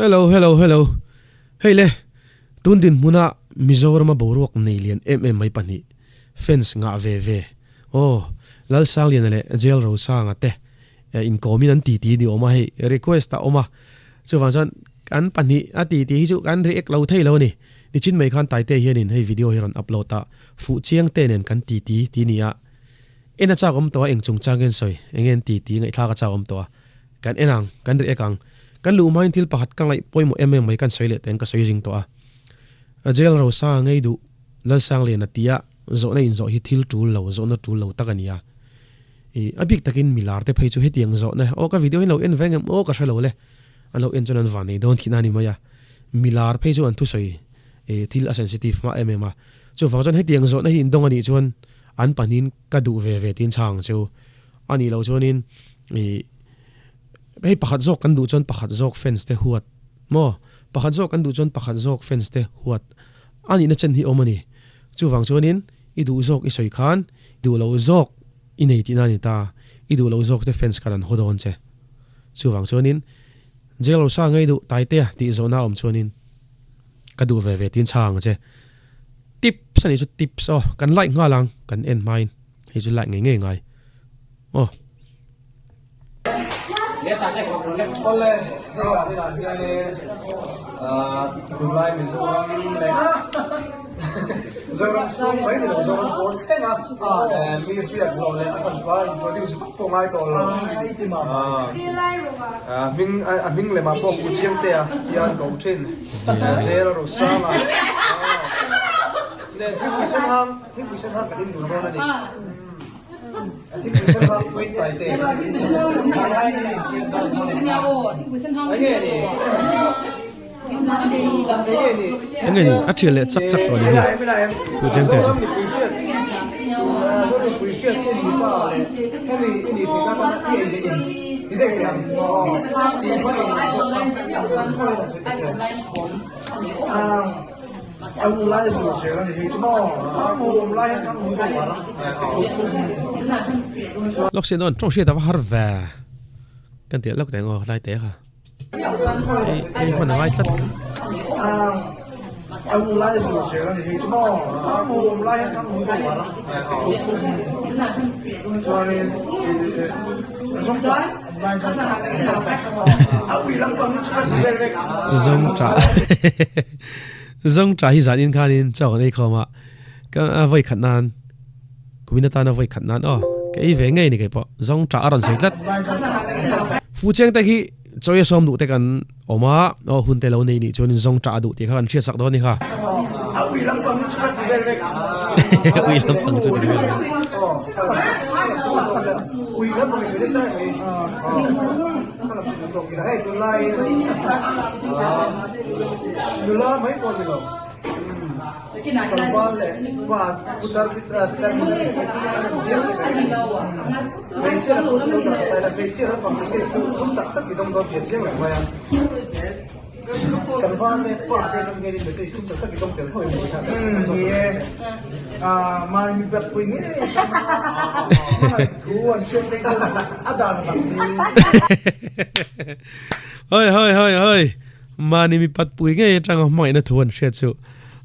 Hello hello hello hei le tun dinhmuna Mizorama boruak nei lian em em mai pahnih fans ngah ve ve aw Lalsangliana leh Jail Rosanga te inkawmin an titi ni awm a hei request a awm a chuvang chuan kan pahnih a titi hi chu kan react lo thei lo a ni nichin mai khan Taite hianin hei video hi a rawn upload a fuh chiang te nen kan titi ti ni a en a chak awm tawh a eng chungchang nge an sawi eng nge an titi ngaihthlak a chak awm tawh a. Kan en ang, kan react ang. Kan luh hmain thil pakhat ka ngaih pawimawh em em mai kan sawi leh teng ka sawi zing tawh a. Jail Rosa ngei duh Lalsangliana tia zawhna inzawh hi thil tul lo, zawhna tul lo tak a ni a. I a bik takin milar te phei chu hetiang zawhna, aw ka video hi lo en ve ngem aw ka hre lo le, an lo en chuan an van nei dawn tihna a ni mai a. Milar phei chu an thusawi thil a sensitive hma em em a. Chuvang chuan hetiang zawhna hi indawng a nih chuan an pahnihin ka duh ve ve tiin chhang ang chu. A nih loh chuanin ih hei pakhat zawk kan duh chuan pakhat zawk fans te huat maw? Pakhat zawk kan duh chuan pakhat zawk fans te huat a nihna chen hi awm a ni. Chuvang chuanin i duh zawk i sawi khan duh loh zawk i nei tihna a ni ta. I duh loh zawk te fans khan an haw dawn che. Chuvang chuanin Jail Rosa ngei duh Taitea tih zawhna a awm chuanin ka duh ve ve tiin chhang ang che. Tips a nih chu tips aw kan like nghal ang kan en hmain. Hei chu like ngei ngei ngai aw. Awle, hei zan inah hianin tunlai Mizoram leh Zoram chhung mai ni lo Zoram pawn thleng a mi hriat hlawh leh a hranpa introduce vak pawh ngai tawh lo. Hming a hming lemah pawh Pu Chiangtea hian ko thin Jail Rosanga. Nen thingpui sen hang. Thingpui sen hang kan in dun dawn a ni. Thingpui sen hang pui tai te. Enge ni? Enge ni? Enge ni? A thian leh chak chak tawh a ni hi. Fu cheng te chu. Lawk sin dawn tawng hriat a va har ve kan tih lawk teng aw tlai te kha hei hei hman a ngai tlat. Zawng tah Zawng tah hi zan in khanin chaw kan ei khawm a, ka vawi khat nan kumin atana vawi khat nan aw ka ei ve ngei ni kei pawh zawng tah a rawn sawi tlat. Fu cheng te khi chawi a sawm duh te kan awm a, aw hun te lo nei nih chuanin zawng tah a duh tih kha kan hriat sak dawn a ni kha. Ui lampang Ui lampang chu ti vel vek. Nula mai pawh ni lo tlangval leh pa putar pitar hmeichhia lam pawh chu lo dah ta ila hmeichhia lampang message chu thum tak tak i dawng dawn tih a chiang reng mai a tlangval leh pa te atang hian in message thum tak tak i dawng tel tho em ni kha ni e mahni mi pek pui ngei hmangaih thu an hriat te chu a dan a dang ding. Hoi hoi hoi hoi Mahni mi pat pui ngei atanga hmangaihna thu an hriat chu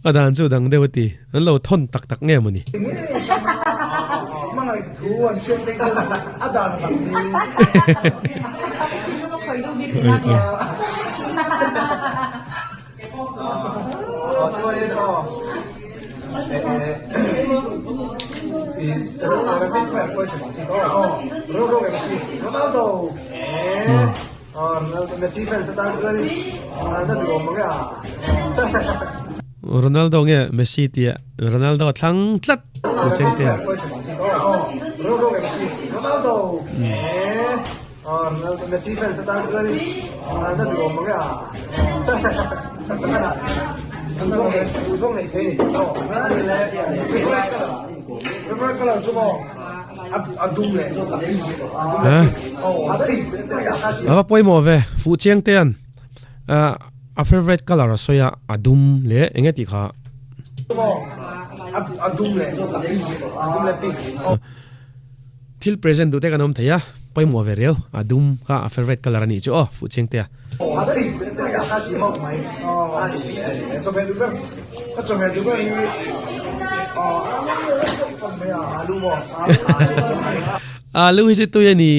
a dan chu dang deuh a ti. An lo thawn tak tak nge maw ni? Ronaldo nge Messi tia Ronaldo a thlang tlat Pu Chengtea. A va pawimawh ve fuh chiang te an a favourite colour a sawi a a dum leh eng nge tih kha thil present duh te kan awm thei a pawimawh ve riau a dum kha a favourite colour a nih chu aw fuh chiang te a. Alu hi chu tui a ni,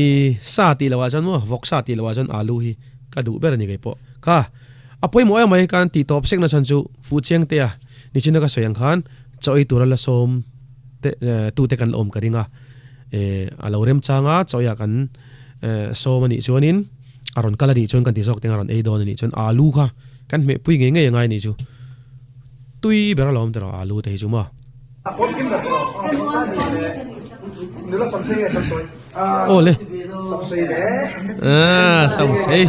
sa tih loh ah chuan maw, vawk sa tih loh ah chuan alu hi ka duh ber a ni kei pawh. Kha, a pawimawh em mai kan tih tawp sek na chhan chu Fuhchiang te a nichina ka sawi ang khan chaw ei tura la sawm te tute kan la awm ka ring a, a lo remchang a chaw eiah kan sawm a nih chuanin a rawn kal a nih chuan kan ti zawk teng a rawn ei dawn a nih chuan alu kha kan hmehpui ngei ngei a ngai a nih chu tui ber alawm tiraw alu te hi chu maw. Aw le ah samsei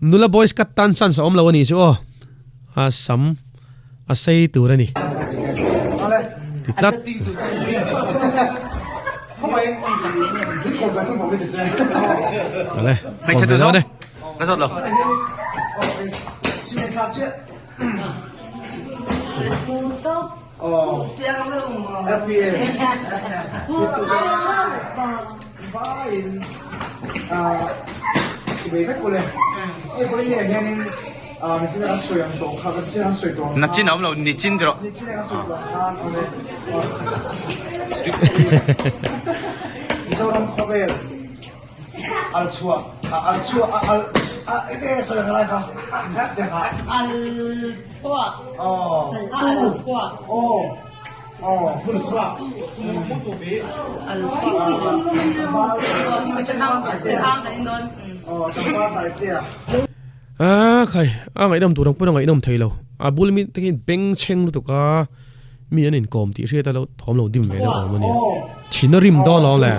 nula boys cut tan chance a awm lo a nih chu aw a sam a sei tur a ni ti tlat. Awle kawm ve dawn e. Nachin a awm lo, nichin rawh. A khai, a ngaihnawm tur ang pawn a ngaihnawm thei lo. A bul mi te khi bengchheng lutuk a, mi an inkawm tih hriat a lo thawm lo dim ve deuh awm a nia. Thin a rim dawn lo le.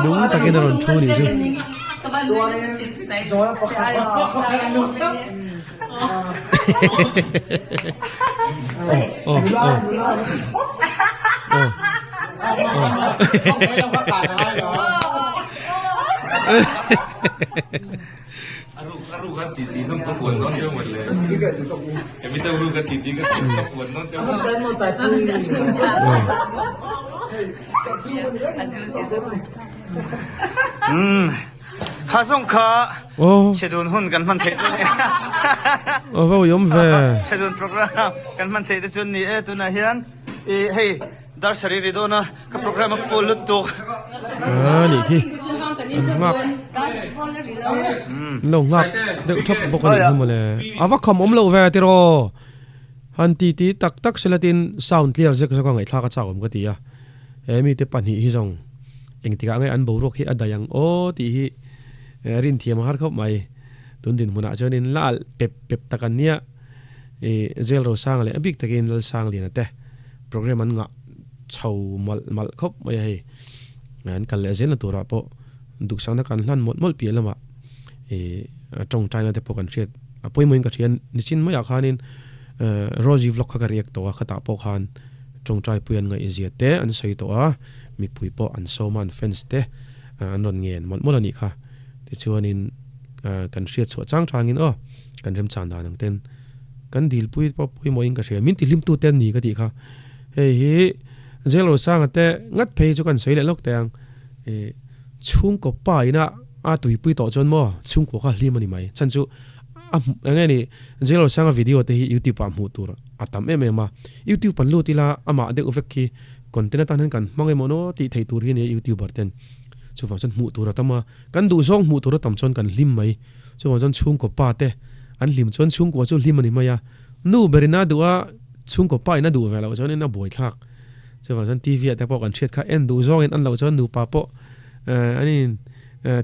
Nung takin a rawn thu nih chu. Kha zawng kha chhedun hun kan hman theih chu ni. A va uiawm ve. Chhedun program kan hman theih te chu ni e tunah hian i hei dar sarih ri dawn a ka program a full lutuk. A nih khi an nghak an lo nghak deuh thap bawk a nih hi mawle. A va kham awm loh ve tiraw. Han ti ti tak tak sela tin sound clear zek zawk a ngaihthlak a chak awm ka ti a. He mite pahnih hi zawng Engtikah nge an boruak hi a daih ang aw tih hi rinthiam a har khawp mai. Tun dinhmunah chuanin la alh pep pep tak an nia. I Jail Rosanga leh a bik takin Lalsangliana te program an ngah chho malh malh khawp mai a hei. An kal leh zelna turah pawh duhsakna kan hlan mawlh mawlh piah lamah i tawngtaina te pawh kan hriat a pawimawhin ka hria. Nichin maiah khanin Rosie vlog kha ka react tawh a, khatah pawh khan tawngtaipui an ngaihzia te an sawi tawh a. Mipui pawh an sawm a, an fans te an rawn ngen mawlh mawlh a nih kha. Tichuanin kan hriat chhuah chang changin aw kan remchan dan ang ten kan dilpui pawh pawimawhin ka hria. Min tihlimtu te an ni ka tih kha. Hei hi Jail Rosanga te ngat phei chu kan sawi leh lawk teh ang. Chhungkaw pa ina a tuipui tawh chuan maw chhungkaw kha hlim a ni mai. Chhan chu a eng nge ni Jail Rosanga video te hi YouTube ah hmuh tur a tam em em a. YouTube an lut ila amah deuh vek khi Content atan hian kan hmang emaw naw tih theih tur hi nia youtuber ten chuvang chuan hmuh tur a tam a, kan duh zawng hmuh tur a tam chuan kan hlim mai, chuvang chuan chhungkaw pa te an hlim chuan chhungkua chu hlim a ni mai a, nu berin a duh a chhungkaw pa in a duh ve loh chuan in a buaithlak, chuvang chuan TV ah te pawh kan hriat kha en duh zawng in an loh chuan nupa pawh an in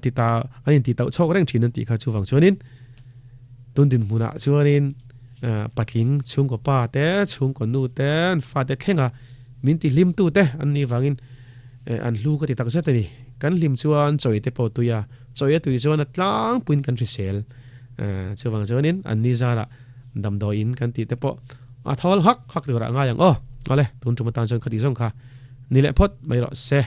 ti ta an in ti tauh chhawk reng thin an tih kha chuvang chuan in tun dinhmunah chuan in patling chhungkaw pa te chhungkaw nu te an fate thleng a. Min ti hlim tu te an nih vangin an hlu ka ti tak zet a ni. Kan hlim chuan chawi te pawh tui a, chawi a tui chuan a tlangpuiin kan hrisel. Chuvang chuanin an ni zarah damdawiin kan tih te pawh a thawl hak hak turah a ngai ang aw. Awle, tun tum atan chuan khati zawng kha ni leh phawt mai rawh se.